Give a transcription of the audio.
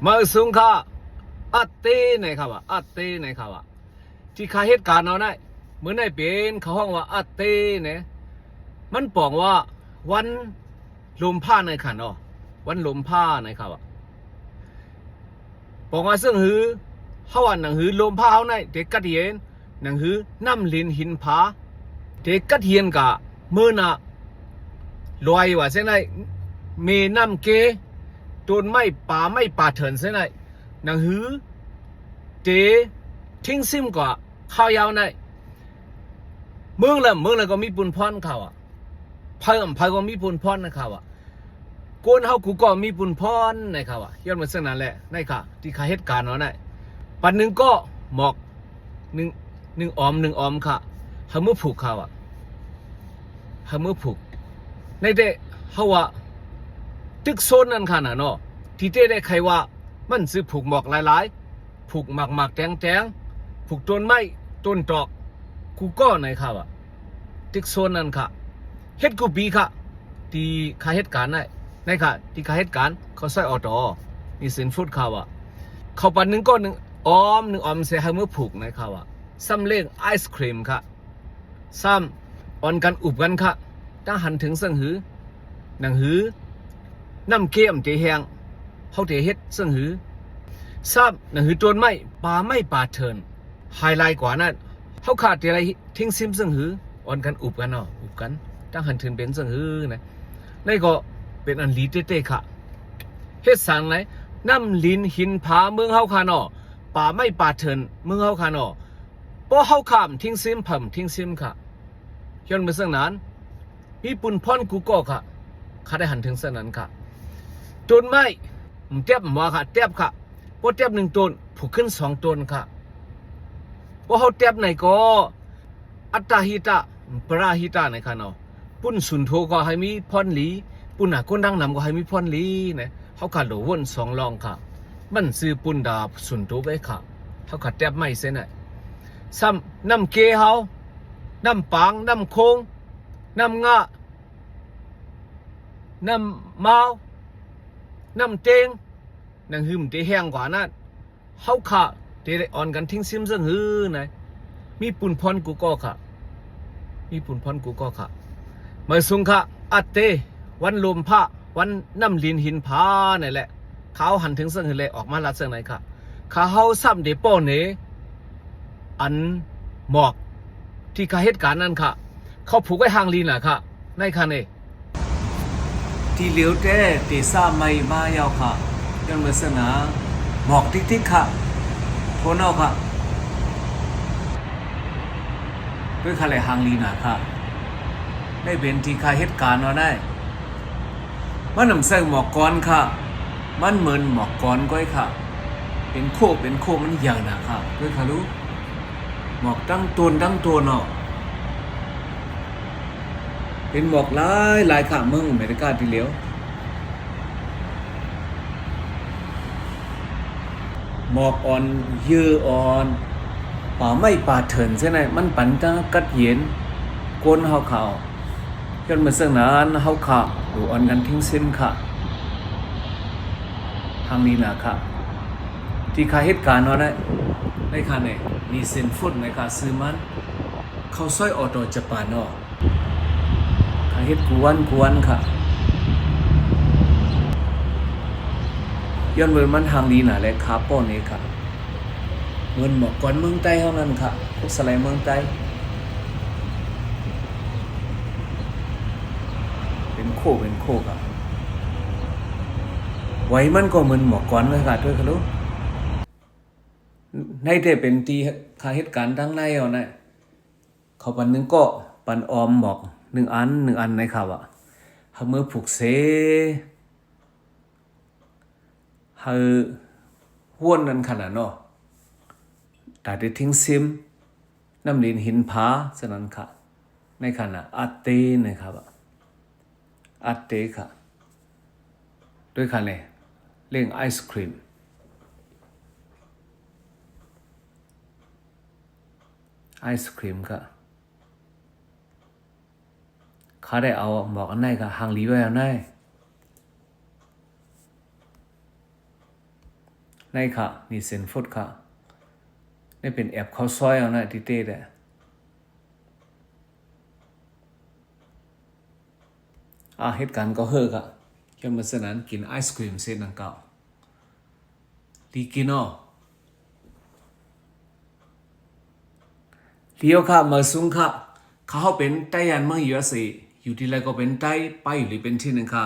ມາສູງຄ່າ ອາເຕ ໃນຄ່າວ່າ ອາເຕ ໃນຄ່າວ່າ ທີ່ຂ້າເຮັດການເອົາໃນມື້ໃນເປັນ ເຂົາຮ້ອງວ່າ ອາເຕ ໃນ ມັນປອງວ່າ ວັນລົມພາໃນຄ່າເນາະ ວັນລົມພາໃນຄ່າວ່າ ປອງວ່າເຊິ່ງຫື ເຮົາວ່າໜັງຫືລົມພາເຮົາໃນ ເຕກັດເຢັນ ໜັງຫືນ້ຳລິນຫີນຜາ ເຕກັດເຢັນກະເມີນາ ລອຍວ່າເຊັ່ນໃນ ເມນ້ຳເກ ຕົ້ນໄມ້ ປ່າໄມ້ປ່າເຖິນເຊັ່ນໃນ ໜັງຫື ເຕ ທິງຊິມກວ່າ ຄາວຍາວໃນ ເມືອງລະເມືອງລະກໍມີປຸນພອນຄ່າວ່າ ໃຜອຳໃຜກໍມີປຸນພອນນະຄ່າວ່າ ຄົນເຮົາກູກໍມີປຸນພອນໃນຄ່າວ່າ ຍ້ອນວ່າເຊັ່ນນັ້ນແຫຼະ ໃນຄ່າທີ່ຂ້າເຮັດການເອົາໃນ ປັນໜຶ່ງກໍໝອກ ໜຶ່ງ ໜຶ່ງອອມ ໜຶ່ງອອມຄ່າ ເຮົາມືຜູກຄ່າວ່າ ເຮົາມືຜູກ ໃນແຕ່ເຮົາວ່າ ຕຶກໂຊນນັ້ນຄ່ານະເນາະ ທີ່ເຕໄດ້ໄຂວ່າ ມັນຊິຜູກໝອກຫຼາຍໆ ຜູກໝາກໆແຕງໆ ຜູກຕົ້ນໄມ້ຕົ້ນຕອກ ກູກໍໃນຄ່າວ່າ ຕຶກໂຊນນັ້ນຄ່າ ເຮັດກູປີຄ່າ ທີ່ຂ້າເຮັດການໃນ ໃນຄ່າ ທີ່ຂ້າເຮັດການ ເຂົາຊ່ອຍອອໂຕ ມີສິນຟຸດຄ່າວ່າ ເຂົາປັນໜຶ່ງກໍໜຶ່ງອອມ ໜຶ່ງອອມເສຍໃຫ້ມືຜູກໃນຄ່າວ່າ ຊ້ຳເລ້ງໄອສຄຣີມຄ່າ ຊ້ຳ ອ່ອນກັນອຸບກັນຄ່າ ຕັ້ງຫັນເຖິງເຊິ່ງຫື ໜັງຫື ນ້ຳເກມເຕແຫ້ງ ເຮົາເຕເຮັດເຊິ່ງຫື ຊ້ຳ ໜັງຫືຕົ້ນໄມ້ ປ່າໄມ້ປ່າເຖິນ ຫາຍລາຍກວ່ານັ້ນ ເຮົາຂາດເຕໄດ້ ທິງຊິມເຊິ່ງຫື ອ່ອນກັນອຸບກັນເນາະ ອຸບກັນ ຕັ້ງຫັນເຖິງເປັນເຊິ່ງຫືນະ ໃນກໍເປັນອັນດີເຕໆຄ່າ ເຮັດສັງໃນ ນ້ຳລິນຫີນຜາເມືອງເຮົາຄ່າເນາະ ປ່າໄມ້ປ່າເຖິນເມືອງເຮົາຄ່າເນາະ ເພາະເຮົາຂ້າມທິງຊິມ ເພີ່ມທິງຊິມຄ່າ ຍ້ອນເປັນເຊິ່ງນັ້ນ ມີປຸນພອນກູກໍຄ່າ ຂ້າໄດ້ຫັນເຖິງເຊິ່ງນັ້ນຄ່າ ຕົ້ນໄມ້ ແຕບບໍ່ວ່າຄ່າ ແຕບຄ່າ ບໍ່ແຕບໜຶ່ງຕົ້ນ ຜູກຂຶ້ນສອງຕົ້ນຄ່າ ບໍ່ເຮົາແຕບໃນກໍ ອັດຕາຫິຕະ ປະລາຫິຕະໃນຄ່າເນາະ ປຸນສຸນໂທກໍໃຫ້ມີພອນດີ ປຸນນາຄົນດັງນຳກໍໃຫ້ມີພອນດີນະ ເຮົາຂາດໂດວົນສອງລອງຄ່າ ມັນຊື່ປຸນດາສຸນໂທໄວ້ຄ່າ ເຮົາຂາດແຕບໄມ້ເຊັ່ນນະ ຊ້ຳ ນ້ຳເກເຮົາ ນ້ຳປາງ ນ້ຳໂຄງ ນ້ຳງາ ນ້ຳມາວ ນ້ຳເຕັງ ໜັງຫືມເຕແຫ້ງກວ່ານັ້ນ ເຮົາຂ້າເຕໄດ້ອ່ອນກັນທິງຊິມເຊິ່ງຫືນະ ມີປຸນພອນກູກໍຄ່າ ມີປຸນພອນກູກໍຄ່າ ມາສູງຄ່າ ອາເຕ ວັນລົມພາ ວັນນ້ຳລິນຫີນຜາ ນັ້ນແຫຼະ ຂ້າເຮົາຫັນເຖິງເຊິ່ງຫືແລະ ອອກມາລາດເຊິ່ງໃນຄ່າ ຂ້າເຮົາຊ້ຳເດປ້ອເນ ອັນໝອກ ທີ່ຂ້າເຮັດການນັ້ນຄ່າ ເຂົາຜູກໄວ້ຫ່າງລີນະຄ່າ ໃນຄ່າເນ ທີ່ຫຼຽວແຕ່ເຕຊ້າໄມ້ມາຍາວຄ່າ ຍ້ອນວ່າເຊິ່ງນະ ໝອກຕິກໆຄ່າ ໂທນອກຄ່າ ດ້ວຍຄ່າແລະຫ່າງລີນະຄ່າ ໄດ້ເປັນທີ່ຂ້າເຮັດການເນາະໄດ້ ມັນນຳໃສ່ໝອກກອນຄ່າ ມັນເໝືອນໝອກກອນກ້ອຍຄ່າ ເປັນໂຄເປັນໂຄ ມັນໃຫຍ່ນະຄ່າ ດ້ວຍຄ່າລູ ໝອກຕັ້ງໂຕນຕັ້ງໂຕນເນາະ ເປັນໝອກຫຼາຍໆຄ່າ ເມືອງອາເມລິກາທີດຽວ ໝອກອ່ອນ ເຫຍື່ອອ່ອນ ປ່າໄມ້ປ່າເຖິນເຊັ່ນນັ້ນ ມັນປັນຕາກັດເຢັນ ກົ້ນເຮົາເຂົ້າ ຍ້ອນເມື່ອເຊິ່ງນັ້ນ ເຮົາຂະດູອ່ອນກັນທິງເສັ້ນຂະ ທາງນີ້ນະຂະ ທີ່ຂະເຮັດການເນາະ ໃນຂະນີ້ ມີເສັ້ນຟຸດໃນຂະຊື້ມັນ ເຂົ້າຊອຍອອໂຕຈະປານເນາະ ຂະເຮັດກວນກວນຂະ ຍ້ອນເບິ່ງມັນທາງນີ້ນະ ແລະຂະປ້ອນນີ້ຂະ ເໝືອນໝອກກອນເມືອງໃຕ້ເຮົານັ້ນຂະ ພວກສະໄລເມືອງໃຕ້ ເປັນໂຄເປັນໂຄຂະ ໄວມັນກໍເໝືອນໝອກກອນເລີຍຂະ ໂທດຂະລູ ໃນແຕ່ເປັນທີ່ຂະເຮັດການທາງໃນເຮົານະ ເຂົາປັນໜຶ່ງເກາະ ປັນອອມໝອກໜຶ່ງອັນ ໜຶ່ງອັນໃນຂະວ່າ ເຮົາເມືອຜູກເສ ໃຫ້ຫ້ວນນັ້ນຂະນະເນາະ ຕາເຕັດທິງຊິມ ນ້ຳລິນຫີນຜາ ສະນັ້ນຂະ ໃນຂະນະ ອາເຕ ໃນຂະວ່າ ອາເຕຂະ ໂດຍຂະແນ ເລັ່ງໄອສຄຣີມ ໄອສຄຣີມຂະ ຂ້າໄດ້ເອົາໝອກອັນໃນກະຫັງຫຼີໄວ້ອັນໃນ ໃນຂະ ນີ້ເສັ້ນຟົດຂະ ນີ້ເປັນແອບເຂົ້າຊອຍເອົານະ ຕິເຕດະ ອາ ເຮັດການກໍເຮີກະ ເຈົ້າມາສະນັ້ນ ກິນໄອສຄຣີມເສດນັງເກົ່າ ລີກິນເນາະ ລີໂອຄະ ມາຊຸງຄະ ຂ້າເຮົາເປັນໄຕ້ຍານເມືອງຢູເອສເອ ຢູ່ທີ່ໃດກໍເປັນໄຕ້ ໄປຢູ່ລີເປັນທີ່ໜຶ່ງຄະ